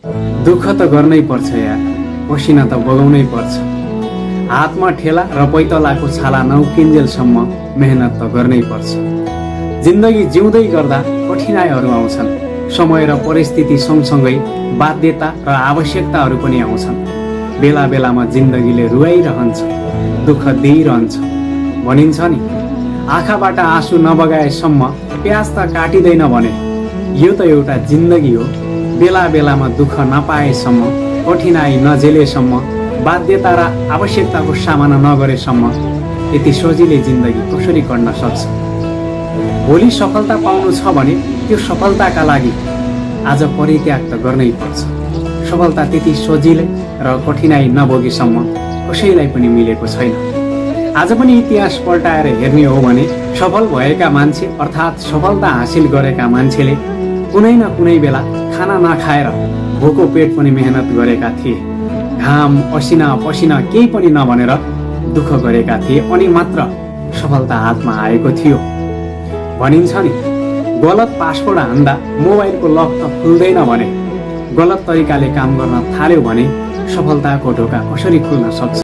दुःख त गर्नै पर्छ यार, पसिना त बगाउनै पर्छ। हातमा ठेला र पैतलाको छाला नउकिन्जेलसम्म मेहनत त गर्नै पर्छ। जिन्दगी जिउँदै गर्दा कठिनाइहरू आउँछन्। समय र परिस्थिति सँगसँगै बाध्यता र आवश्यकताहरू पनि आउँछन्। बेला बेलामा जिन्दगीले रुवाइरहन्छ, दुःख दिइरहन्छ। भनिन्छ नि, आँखाबाट आँसु नबगाएसम्म प्यास त काटिँदैन भने। यो त एउटा जिन्दगी हो। बेला बेलामा दुःख नपाएसम्म, कठिनाइ नझेलेसम्म, बाध्यता र आवश्यकताको सामना नगरेसम्म यति सजिलै जिन्दगी कसरी कट्न सक्छ? भोलि सफलता पाउनु छ भने त्यो सफलताका लागि आज परित्याग त गर्नै पर्छ। सफलता त्यति सजिलै र कठिनाइ नभोगेसम्म कसैलाई पनि मिलेको छैन। आज पनि इतिहास पल्टाएर हेर्ने हो भने सफल भएका मान्छे अर्थात् सफलता हासिल गरेका मान्छेले कुनै न कुनै बेला खाना नखाएर भोको पेट पनि मेहनत गरेका थिए। घाम असिना पसिना केही पनि नभनेर दुःख गरेका थिए अनि मात्र सफलता हातमा आएको थियो। भनिन्छ नि, गलत पासवर्ड हान्दा मोबाइलको लक त खुल्दैन भने गलत तरिकाले काम गर्न थाल्यो भने सफलताको ढोका कसरी खुल्न सक्छ?